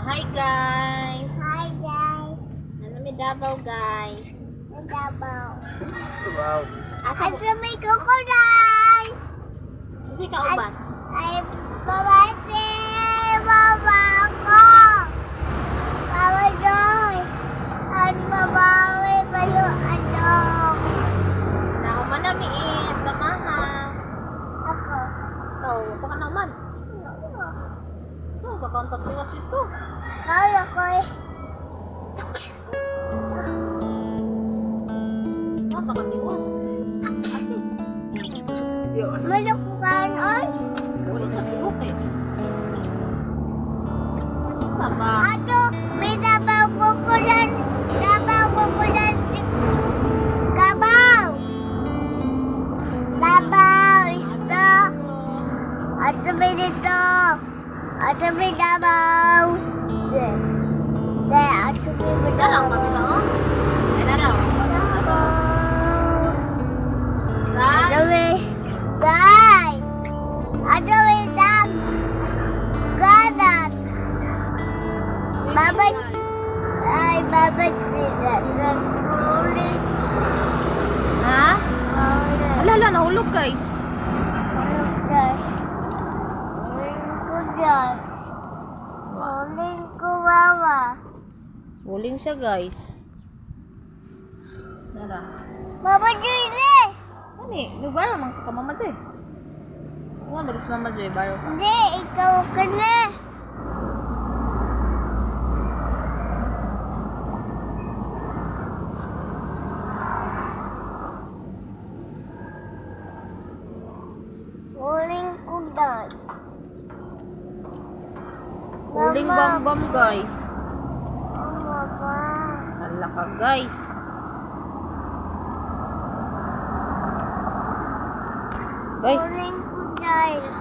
Hi guys! Hi guys. Nana may Davao guys. Davao. Wow. Asa Ay, may crocodile. Hindi ka uban. Ay, babate, baba ko. Baba Joy. Ang babae, bayo, anong. Nauman na miit, mamaha. Ako. Ikaw, pa ka naman. Ikaw, kakontak tiwas ito. Kaya ko eh. Ikaw, kakatiwas. Ate, Malukukan on. uy, sa buhok eh. Sama. Ato, may dabaw crocodile. Dabaw crocodile. Kabaw. Dabaw, isda. Ato may dito. Ato may dabaw. De. De, ato may Dalaw ka dabaw. ba, oh? Ay, dalaw. Dabaw. Guys, Ato may, guys. Ato may dag. Gadat. Babay. Ay, babay. Nagpulit. Ha? Ala, ala, nahulog guys. Guys. Uling ko guys. Uling ko mama. Buling siya guys. Nara. Mama Julie! Ani, nubaro man ka Mama Joy. Ingon ba si Mama Joy baro ka? Hindi, ikaw ka na. Uling ko guys. Buling Mama. bam bam guys. Mama. Hala ka guys. Ay, Calling ko guys.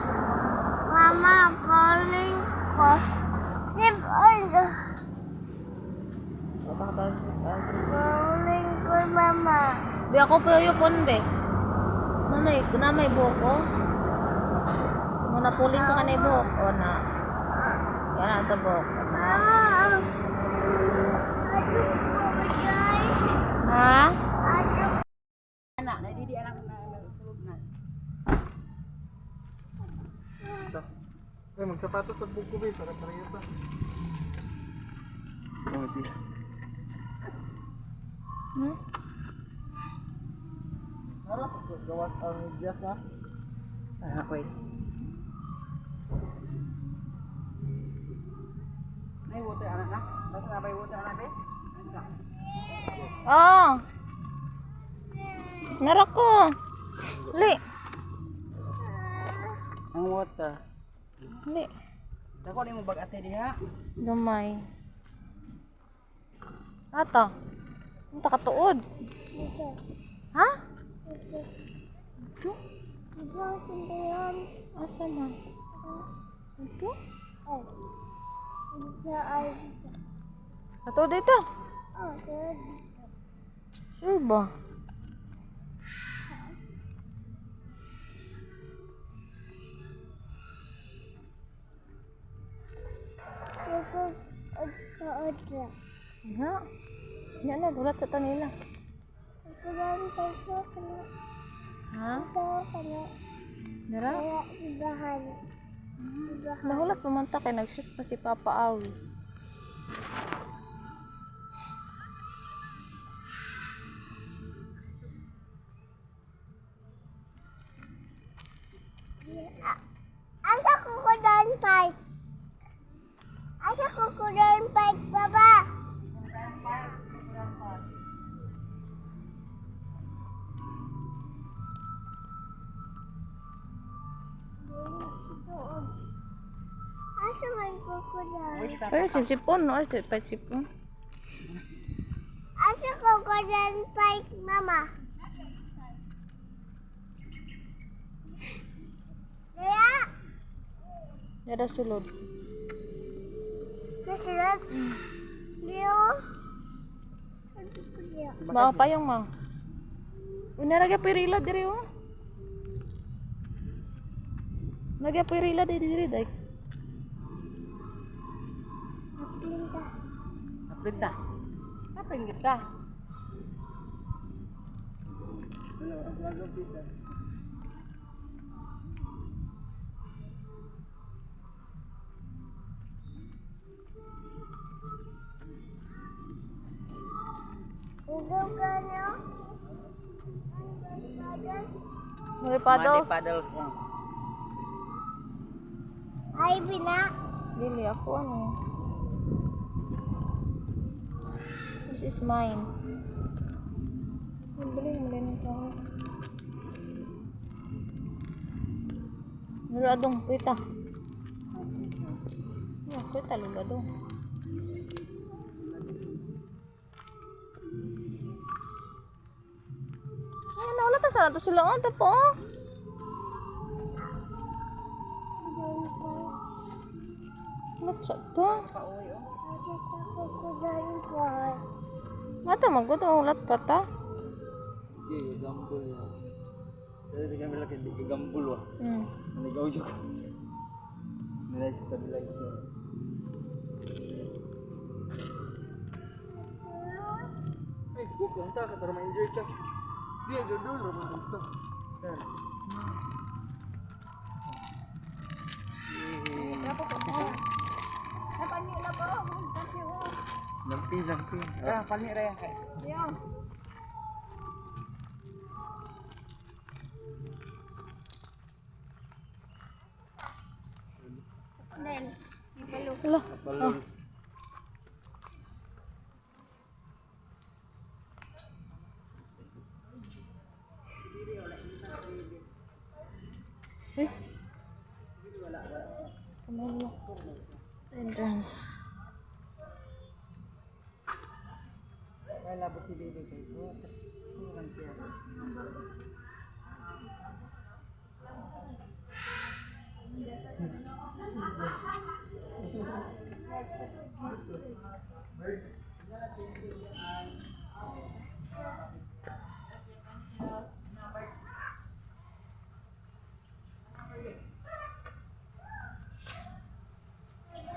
Mama, calling ko. Sip on. Calling ko mama. Be ako pa yung be. Nanay, kunamay buhok ko. Muna puling pa kanay buhok. O na. Yan na ito buhok. Na. Ah. Ano ko guys? Ha? Ano Anak, na di anak na sulod na. Ay, magsapatos sa buko ba para pareho ta. Oh, di. Hmm? Harap gawas ang medyas ha. Sa ako eh. Nay water anak na. Basta na bay water anak eh. Ano? Oh. Narako. Li. Ang water. Li. Dako ni mo bag ate diha. Gamay. Ata. Ang takatuod. Dito. Ha? Dito. Ito? Dito, sindayan. Asa man? Ito? Oh. Dito ay dito. Ato dito. Oh, dito. Sure ba? Dito. Dito. Dito. Nga. Nga na, dulat sa tanila. Dito lang dito ka na. Ha? Dito ka na. Dara? Kaya ibahan. Ibahan. Nahulat pumanta kay nag-shoes pa si Papa Awi. Asa kukudan pipe? Asa kukudan pipe, Baba? Asa man kukudan? Ay, sipsipon no? Ay, sipsipon. Asa kukudan pipe, Mama? Kaya, Dara sulod. nasulot. Diyo. Ano ko diyo? Mao pa yung ma. Una ra gyud rila diri oh. Nagyapoy rila diri diri day. Aplinta. Apin ta. Apin kita. Ugaw ka na? Mga paddles. Mali paddles. Oh. Ay, bina. Dili ako ano. This is mine. Ang galing mo rin ito. Luladong, pita. Ya, pita luladong. Ay, nawala ta sa to sila oh, tapo oh. Wala sa to. Pauwi oh. Mata magod oh, ulat pa ta. Hindi, gambol yan. Sa di kami laki, hindi gambol wa. Naligaw yun. Nila-stabilize yan. Ay, book lang ta, para ma-enjoy ka. Di, dulo, ito. Yan. Lampi, lampi. Ah, pani ra yan kay. Wala. Balon. Eh. Kamay mo. Entrance. Kaya labot si Bibi kay. Oh, ano siya?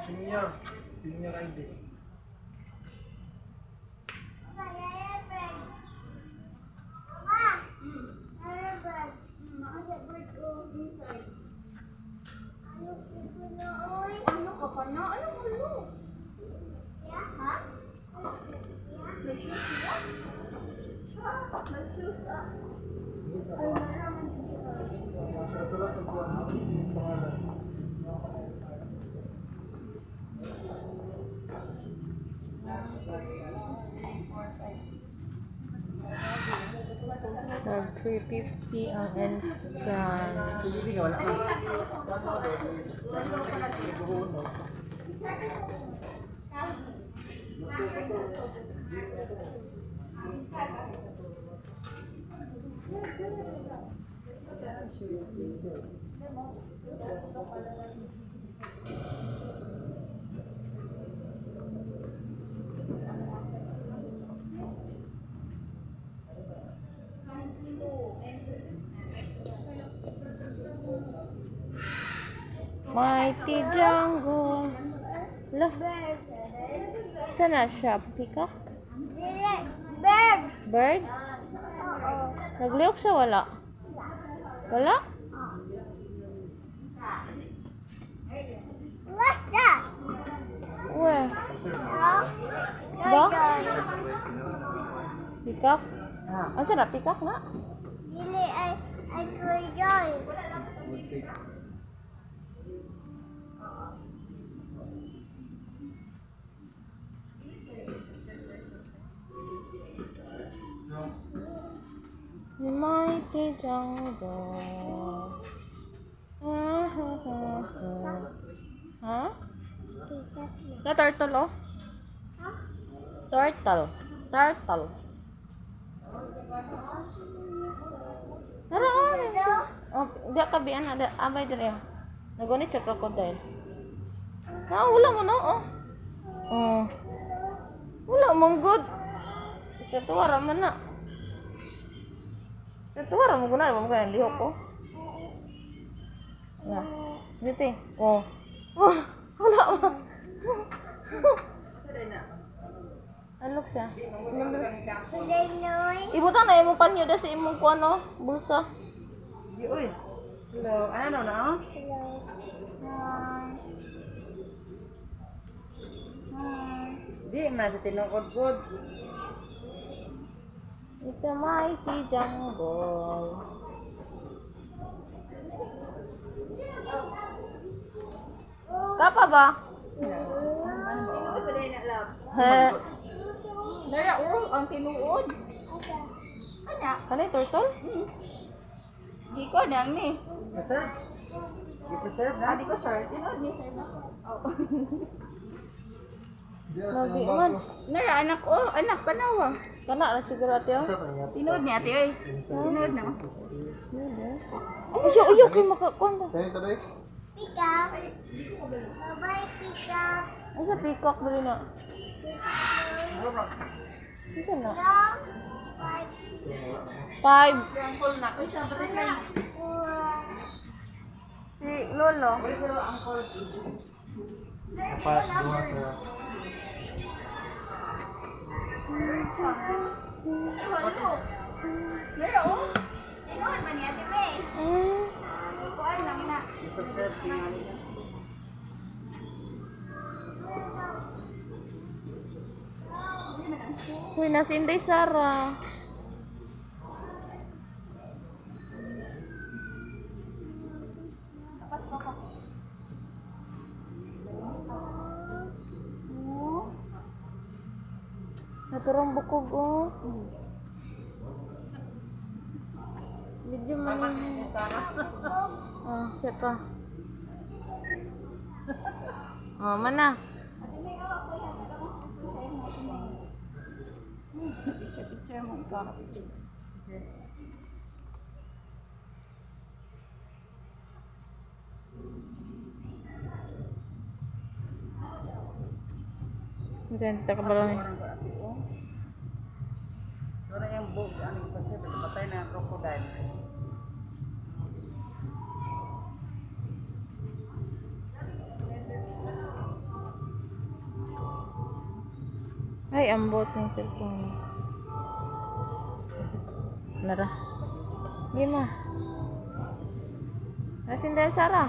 Senior. Senior ID. Ano ka pa na? Ano ano? Sa tulad ng kuwan, yung pangalan. Nag 350 ang entrance. Si Bibi nga, wala man. Mighty Jungle. La. Saan na siya? Peacock? Bird. Bird? Oo. Nagliyok siya wala? Wala? What's that? Where? Huh? Ba? Turtle. Peacock? Ah. Ano na? Peacock nga? Dili ay ay turtle. Mighty Jungle. Ah, ha, ha, ha. Ha? Peacock na. Na turtle oh? Ha? Turtle. Turtle. Tara oh. Oh, di ka bian ada abay dire. Nagunit sa crocodile. Ah, wala mo no oh. Oh. Wala man good. Isa tuwa ra man na. Sa tuwa mo guna mo guna lihok ko. Na. Dito. Oh. Oh, wala ba? Alok siya. Noy. Ibutang na imong panyo da sa imong kuan no, bulsa. Di uy. Hello. Ano na oh? Hello. Hi. Hi. Di man sa tinuod gud. It's a mighty jungle. Kapa ba? He. Nara, oh, ang tinuod. Ana, Kanay turtle? di ko nang ni. Preserve. Gi-preserve na. Ah, di ko sure. Tinuod ni sir na. Oh. Mabi man. Nara, anak oh, anak panawa. Kana ra siguro ate oh. Tinuod ni ate oy. Tinuod na. Ayaw, ayaw kay makakuan ba? Pick up. Bye-bye, pick up. Asa peacock dili na? Asa na? No. Bye. 5. Uncle na ko sa butterfly. Si Lolo. Apat, dua, sa. Nara, oh. Tinuod man ni ate May. Mm. Kuan lang na. Gi-preserve tingali na. Uy, nasa Inday Sara. Oh. Naturang bukog, oh. Medyo man. Oh, siya pa. Oh, mana. Ate May, oh, ako yan. Ate May. Picture, picture mo ka. Hindi, ta kabalo ni. Doon na yung bug, ano gi-preserve, patay na ang crocodile. Ay, ambot ng cellphone. Nara. Gima. Nasin dahil Sara.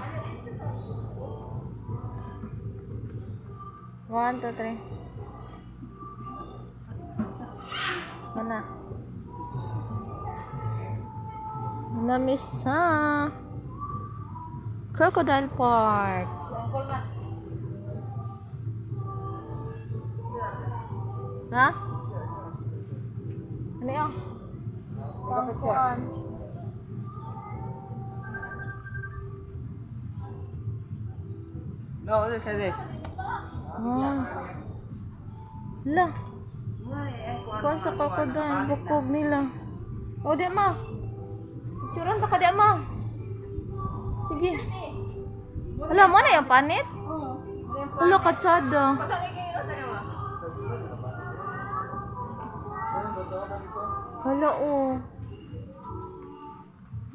1, 2, 3. Mana? Namiss sa Crocodile Park. Uncle na. Ha? Ano yun? Pangkuan. No, this is this. Ah. La, kuan sa crocodile, bukog nila. O, di ma. Picturean ta ka di ma. Sige. Wala mo na yung panit? Oo. Wala katsada. Pagkakikayo tanawa. Hala, oh.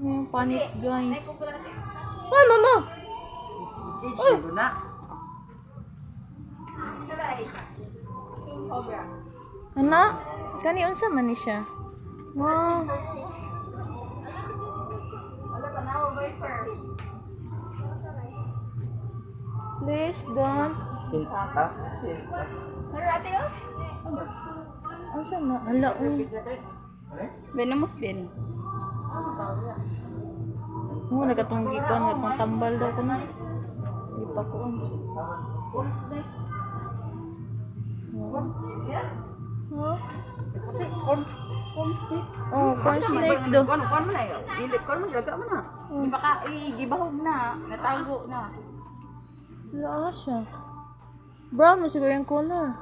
Yung panit, guys. Ah, mama! Cage na na. Tara ay. King Cobra. Ana, kani unsa man ni siya? Wow. Wala tanawa viper. Please don't. Ha? Nara ate oh. Unsa na? Hala, oh. Venomous bin. Oh, nagatong gikuan, nagatong tambal daw ko na. Di pa ko. Huh? Puti, corn, corn snake. Oh, corn snake do. Kuan, kuan man na. Dili, kuan man, daga man na. Di ba ka gibahog na, natago na. Wala siya. Brown mo siguro yung color.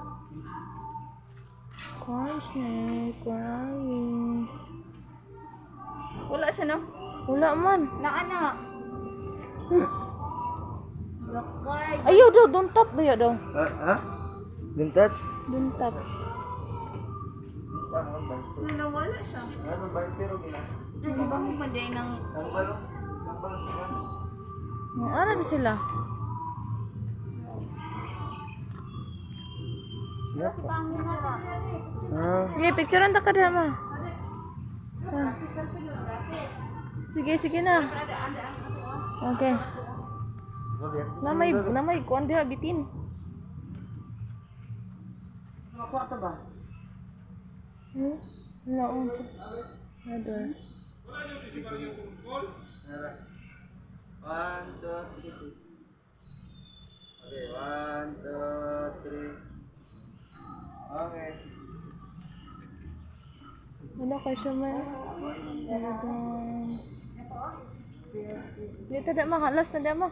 Corn snake, where are you? Wala siya no. Wala man. Naa na. Lakay. Ayaw daw, don't tap ba daw? Ha? Don't touch? Don't tap. Nawala. Wala siya. Ano ba pero gina? Ang baho man din ng Gambal. Gambal siya. Oh, ara di sila. Ah. Sige, picturean ta ka diha ma. Ah. Sige, sige na. Okay. Na may kuan diha bitin. Makuha to ba? Wala oh. Ano? One, two, three, six. Okay, one, two, three. Okay. Wala ka siya man. Talagang. Dito da ma, halas na da ma.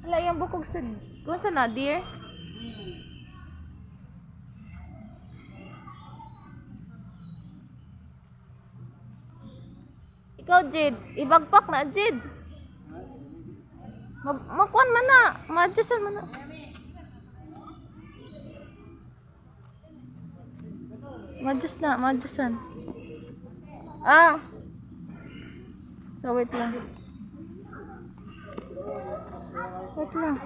Wala yung bukog sa kung sa na dear. Ikaw, Jade, ibagpak na, Jade. Magkuan man na, ma-adjustan man na. Ma-adjust na, ma-adjustan. Ah! So, wait lang. Wait lang.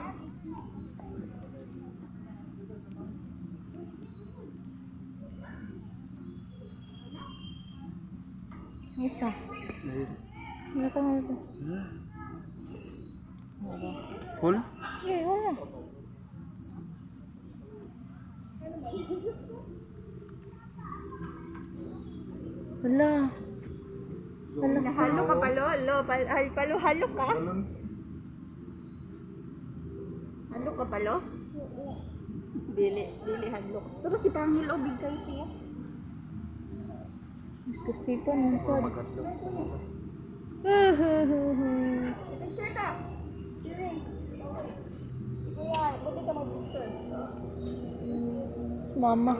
Isa. Wala ka nga. Full? Okay, wala. Wala. Wala. Halo ka palo, lo, palo, halo ka. Halo ka palo? Dili, dili hadlok. Pero si Pangil o bigay siya. Mas Stephen, ang sad. Picture ka. Sige. Kuya, buti ka mag-picture. Mama.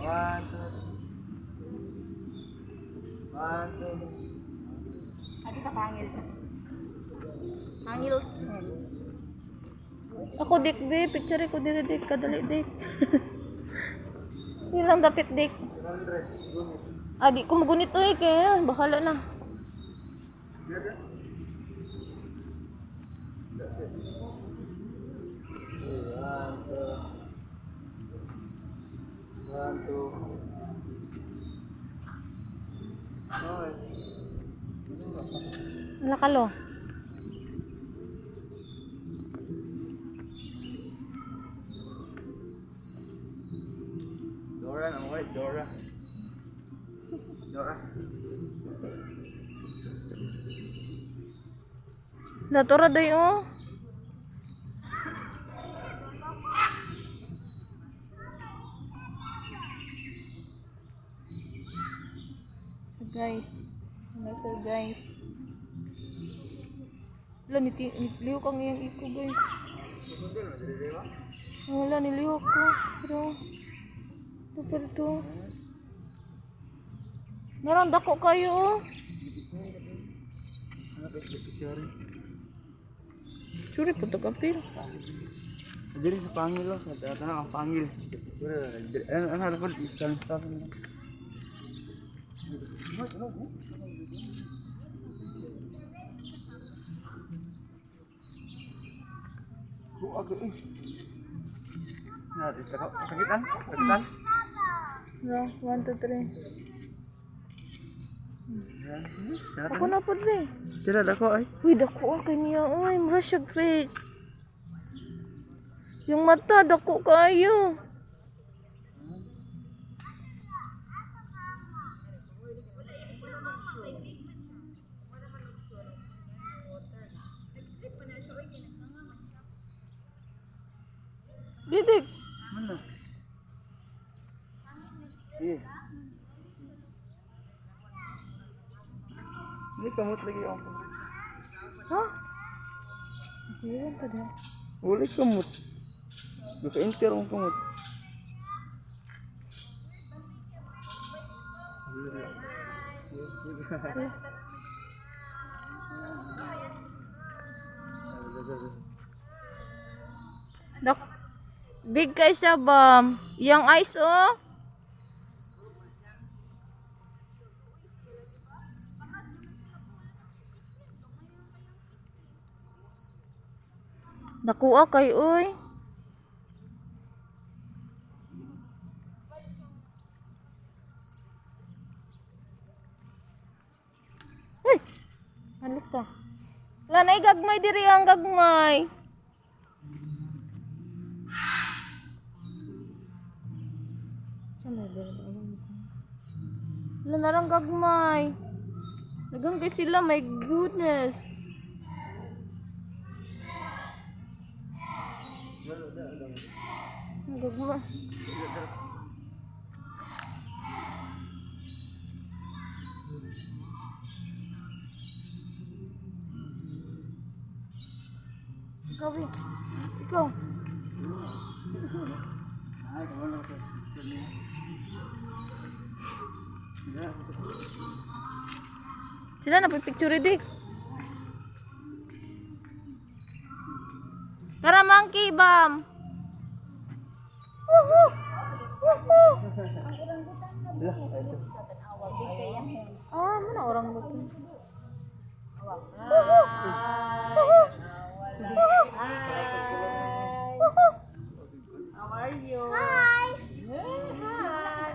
One, two. One, two. Ate ka Pangil. Pangil. Ako dik be, picture ko dire dik, kadali dik. Yun lang dapit dik. Ah, di ko magunit eh, kaya bahala na. One, two. One, two. Okay. Wala ka lo. Dora, ang white, Dora. Dora. Natura day oh. So guys, ano so guys. Wala, nilihok ang iyang iko guys. Wala, nilihok ko. Pero, dapat ito. Naran, dako kayo oh. Ano ba picture? Tsuri po ito kapil. Dili sa pangil oh, sa tata ang pangil. Picture. Ano ano ano istan istan. Buag eh. Na, isa ko. Kagitan? Kagitan? No, 1, 2, 3. Tara, Ako na po eh. Tara, dako ay. Uy, dako ah, kanya. Uy, mura siya fake. Yung mata, dako kayo. Didik. Mana? Eh. Hindi kamot lagi ako. Ha? Iwan pa din. Wala kamot. Naka-enter ang kamot. Dok. Big kay siya bam. Yang eyes oh. Nakuha kay oy. Uy! Ano ka? Wala na gagmay diri ang gagmay. Wala na lang gagmay. Naganggay sila, my goodness. Ang gagmay. Ikaw, eh. Ikaw. Ay, kawala ko. Sila napipicture dik. Tara monkey bam. Woohoo! Woohoo! Ah, mana orang bukan. Woohoo! Woohoo! Woohoo! Woohoo! How are you? Hi. Hi.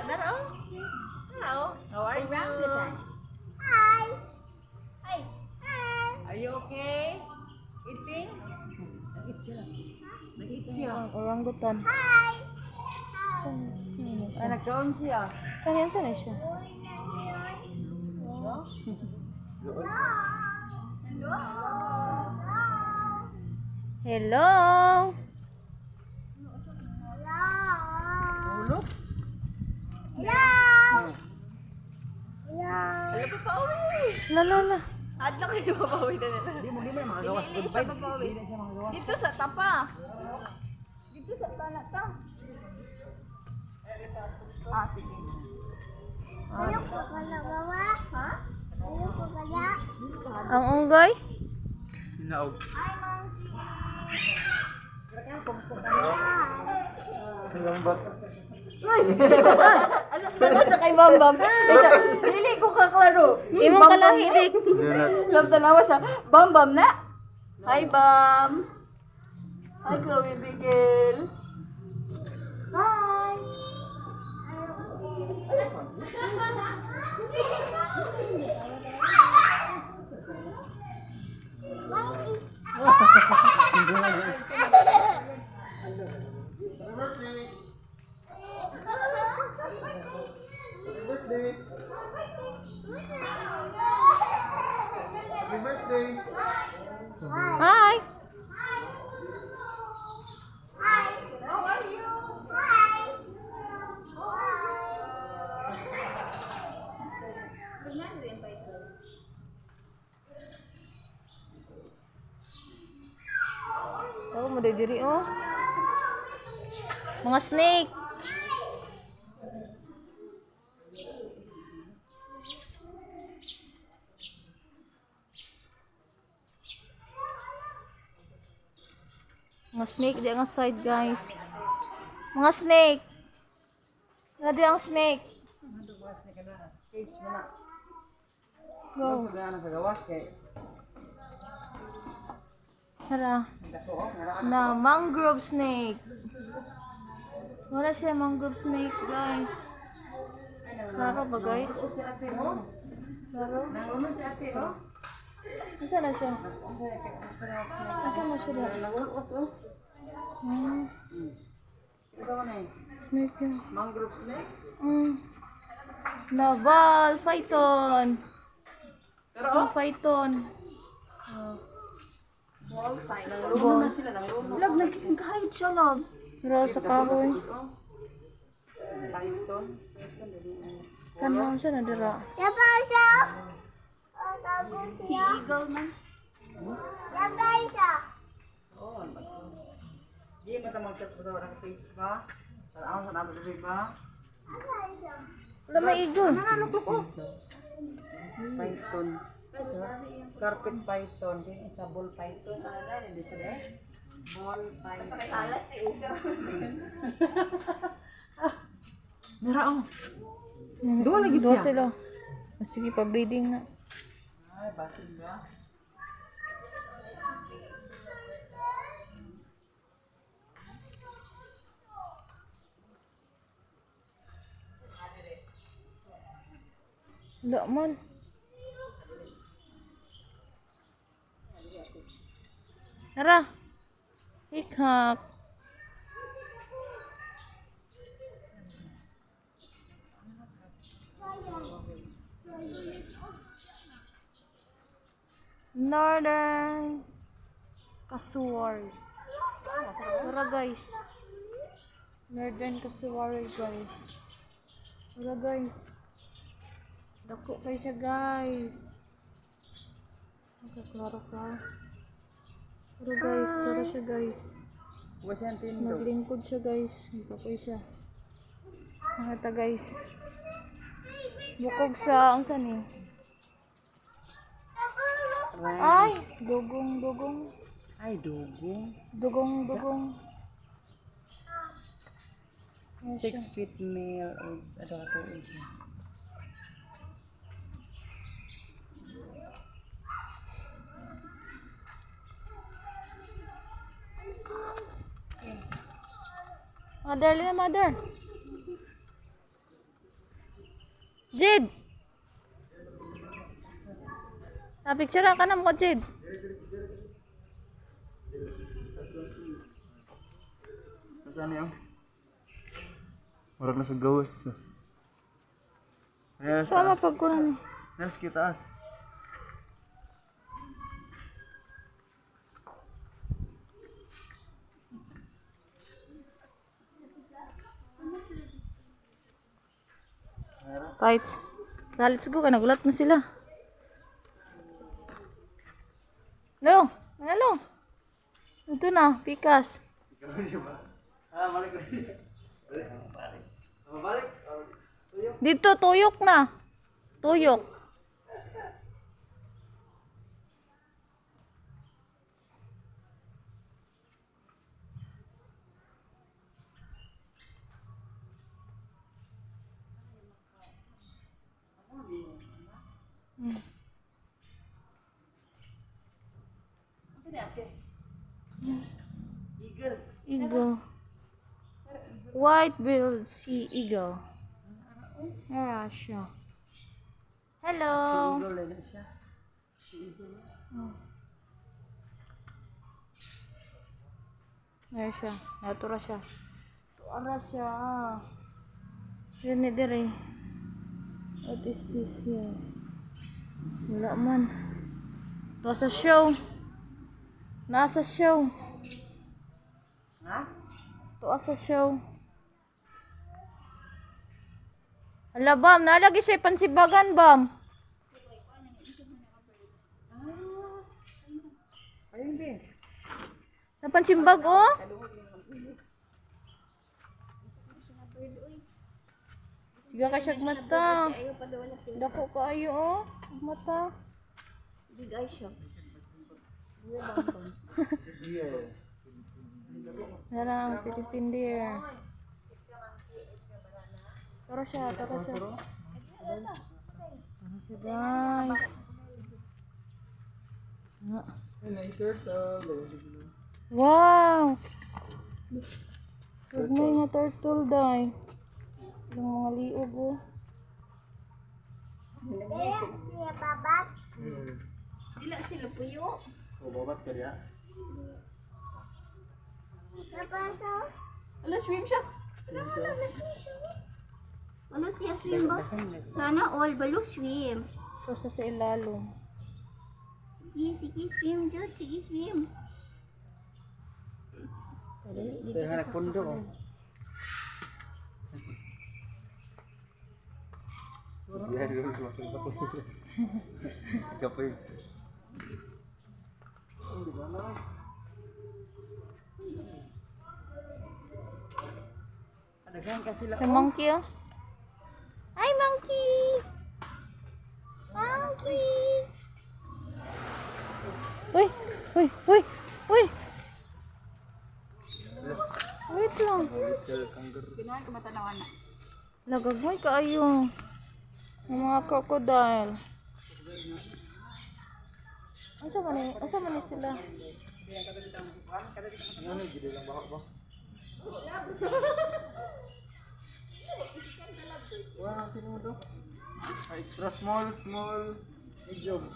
Dara oh. Dara oh. How are you? Hi. Hi. Hi. Are you okay? Eating? Nag-eat siya. Nag-eat siya. Ang orangutan. Hi. Ay, nagkaon siya. Kaya saan na siya? Hello. Hello. Tulog? Hello. Hello. Wala pa pauwi. La la la. Adlaw kayo papauwi na nila. Hindi mo, di mo na makagawas. Dili siya papauwi. Hindi na siya makagawas. Dito sa tapa. Dito sa tana ta. Ah, sige. Ano ko kala, mama? Ha? Ano ko kala? Ang unggoy? Sinaog. Hi. Hanggang bas. Ano sa kay Bam Bam? Dili ko kaklaro. Imong kalahi dik. Lam tanawa siya. Bam Bam na. Hi Bam. Hi Chloe Bigel. Hi. Monkey. Birthday! Happy birthday! Hi. Hi. How are you? Hi. Hi. Oh, mo diri oh. Mga snake. Mga snake di ang side, guys. Mga snake. Nga di ang snake. Cage mo na. Go. Sa na sa gawas kay. Tara. Dako oh, nara. Na mangrove snake. Wala siya mangrove snake, guys. Klaro ba, guys? Si ate oh. Klaro? Nangulon si ate oh. Asa na siya? Asa na siya? Nangulos oh. Ito man eh. Snake yun. Mangrove snake. Naval python. Pero Ang python. Nangulon na sila, nangulon. Love, nag-hide siya, love. Pero sa kahoy. Python. Tanaw siya na dira. Dabaw siya. Oh, tago siya. Eagle man. Dabaw siya. Oh, ano ba? Di mo ta magtas sa wala ka face ba? Tanaw sa namo diri ba? Dabaw siya. Wala may eagle. Python. Carpet python, din isa ball python. Ano na, hindi sa eh? Ball python. Alas ni Usa. Mira oh. Duha lagi Duha siya. sila. Ah, sige, pa-breeding na. Ay, basin ba? Wala man. Tara. Hikhak. Northern Kasuari. Tara, guys. Northern Kasuari, guys. Tara, guys. Dako kayo siya, guys. Okay, klaro ka. Tara, guys, tara siya, guys. Wa siya tindog. Naglingkod siya, guys. Kapoy siya. Nakita, guys. Bukog sa, ang saan eh? Ay! Dugong, dugong. Ay, dugong. Dugong, dugong. Ayan siya. 6 feet male og ano ka tuig siya. Mother, lina, mother. Jade! Ah, picture ka na mo, Jade. Saan niyo? Murag na sa gawas. Ayan, sa Sama pag kunan eh. Nasa kitaas. Right. Tara, let's go. Kaya nagulat na sila. Lo! Ano? Ito na, pikas. Ah, balik. Balik. Balik. Dito, tuyok na. Tuyok. Eagle. Eagle. White-billed sea eagle. Ayan siya. Hello. Eagle na siya. Si eagle. Ayan siya. Natura siya. Tuara siya. Yan ni dire. What is this here? Wala man. Ito sa show. Nasa show. Ha? Ito sa show. Ala, bam. Nalagi siya pansibagan, bam. Ayun din. Napansimbag, oh. Siga ka siyang mata. Dako kaayo, oh. Mata. Big eye siya. Yan ang Philippine deer. Tara siya, tara siya. Tara siya, guys. Nga. Wow! Huwag mo nga turtle, day. Yung mga liog, oh. Siya babat. Dila sila puyo. Oh, babat ka diya. Napaso. Ala, swim siya. Ano siya swim ba? Sana all balo swim. Basta sa ilalong. Sige, sige, swim jud, sige swim. Dito nga nagpundo oh. Diya, diya, Kapoy. Daghan ka sila. Sa monkey, oh. Hi, monkey! Monkey! Uy! Uy! Uy! Uy! Wait lang. Little kangaroo. Ginawa ko matanawan na. Lagagmay kaayo. Ang mga crocodile. Asa man ni sila? Ano, gili lang baka ba? Wala nang tinuod oh. Ay, extra small, small, medium.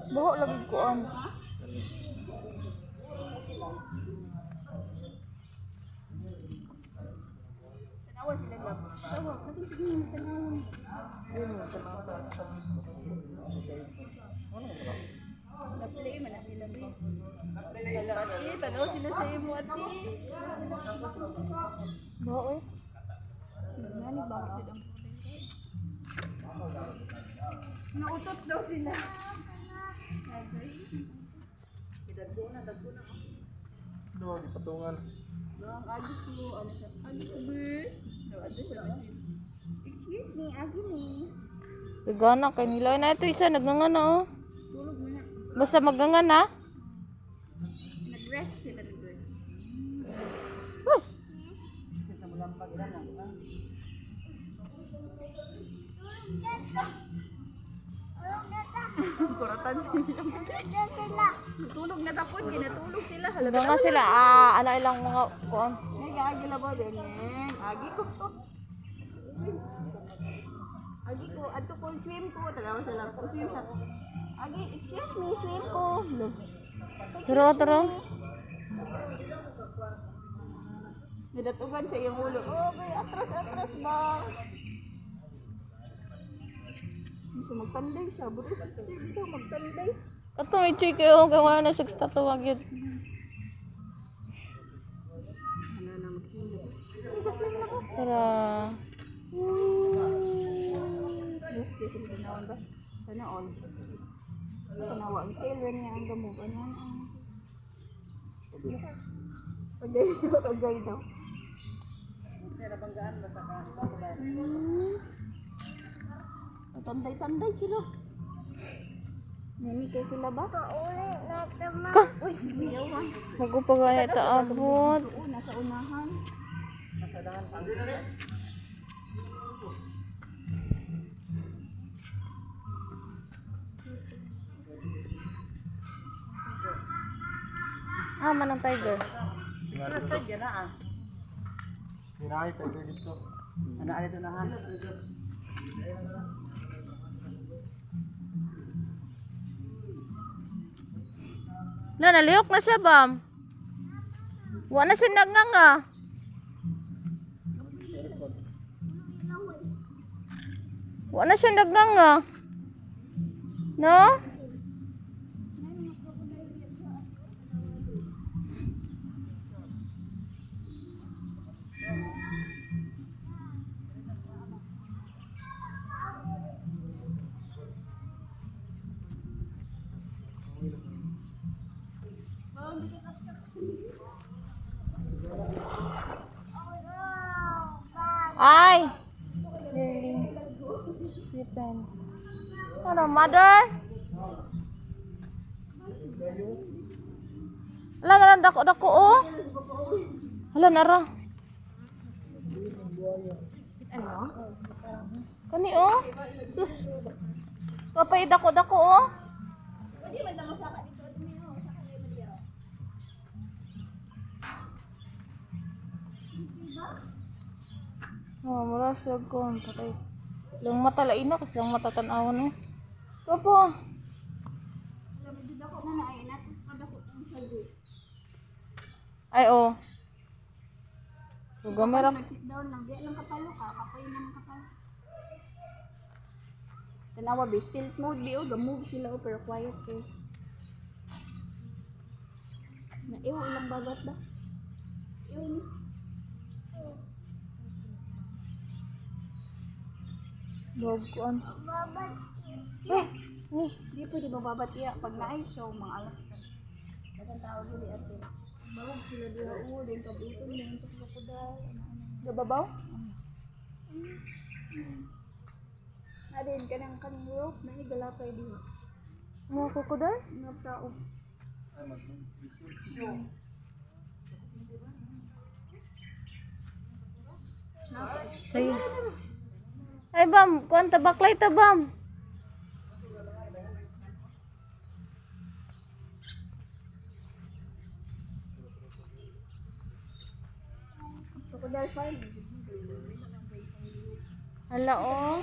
Buho lagi kuan. Tanawa sila lab. Tanawa, kasi sige, tanawa. Naplay man na sila bi. Hala ate, tanaw sila sa imo ate. Buho eh. Nani ba ako ang Nautot daw sila. No, di patungan. No, ang agi ko, ano siya? Agi ko be. No, ato siya. Excuse me, agi ni. Gana kay nila. Ay, na ito isa nagnganga oh. Tulog muna. Basta magnganga na. Nag-rest sila, nag-rest. Uy! Kuratan sila. Natulog na tapon, ginatulog sila. Hala Nagnganga sila. Ah, ala ilang mga kuan. Ay, agi la ba dengeng? Agi ko. Agi ko, adto ko swim ko, tanawa sila ko swim siya. Agi, excuse me, swim ko. Lo. Turo, turo. Nidatugan siya yung ulo. Oh, bay, atras, atras ba? Hindi siya magtanday siya. Bro, dito magtanday. Kato may chay kayo kay wala na siya tatuwag yun. Ano na mag-swim na. Tara. Yes, yes, tanawan ba? Sana all. Tanawa ang tail rin niya ang gamog. Ano ang... Pagay, pagay daw. Tanday-tanday sila. Nani kay sila ba? Pauli na tama. Ka! Uy, miyaw man. Magupa gaya ta abot. Oo, nasa unahan. Ah, man ang tiger. Basta dyan na ah. Hinay, tiger dito. Ano ano ito na ha? Na, nalihok na siya, bam. Wa na siya nagnganga. Wa na siya nagnganga. No? Ay! Lily. Sleeping. Ano, mother? Ala, nara, dako, dako, oh. Ala, nara. Ano? Kani, oh. Sus. Papay, dako, dako, oh. Pwede man lang masaka dito. Saka kayo madira. Oh, mura siya ko. Patay. Lang mata lain na kasi lang mata tan-awan eh. Papa. Alam, medyo dako na na ay. Natin ang sagot. Ay, oh. So, gamay ra. Nag-sit down lang. Di lang kapalo ka. Kapoy naman kapalo. Tanawa be, stealth mode be, oh, move sila oh, pero quiet eh. Na iw ilang bagat ba? Iw ni. Dog kuan. Babat. Eh, eh. Di pwede mababat iya pag naay show mga alas. Dagan tao dili ate. Bawag sila diha oh, din kabuton din sa crocodile. Gababaw? Adin kanang kaning rope na higalapay diha. Mga crocodile? Mga tao. Sa'yo. Ay, bam. Kuan ta baklay ta, bam. Crocodile farm. Hala, oh.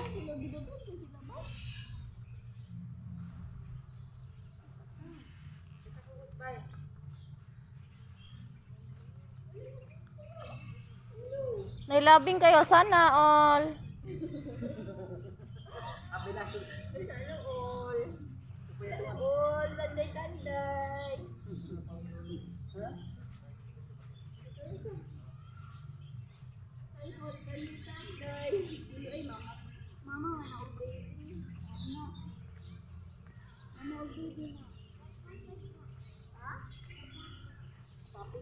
Nailabing kayo sana all. All tanday tanday. Mama, wala og baby. Ano? Ano og baby na? Ha? Papi.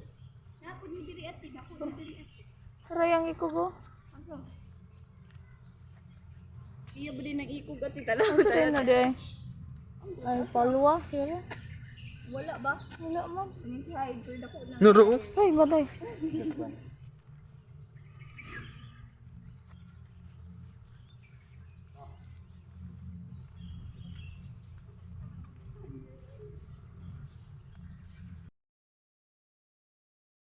Napo ni diri ati, napo ni diri ati. Aray ang ikugo. Asa? Iya ba din ang ikog ati tala? Asa din na di? Ay, palwa sila. Wala ba? Wala man. Ning hide pero dako na. Nuro. Ay, matay.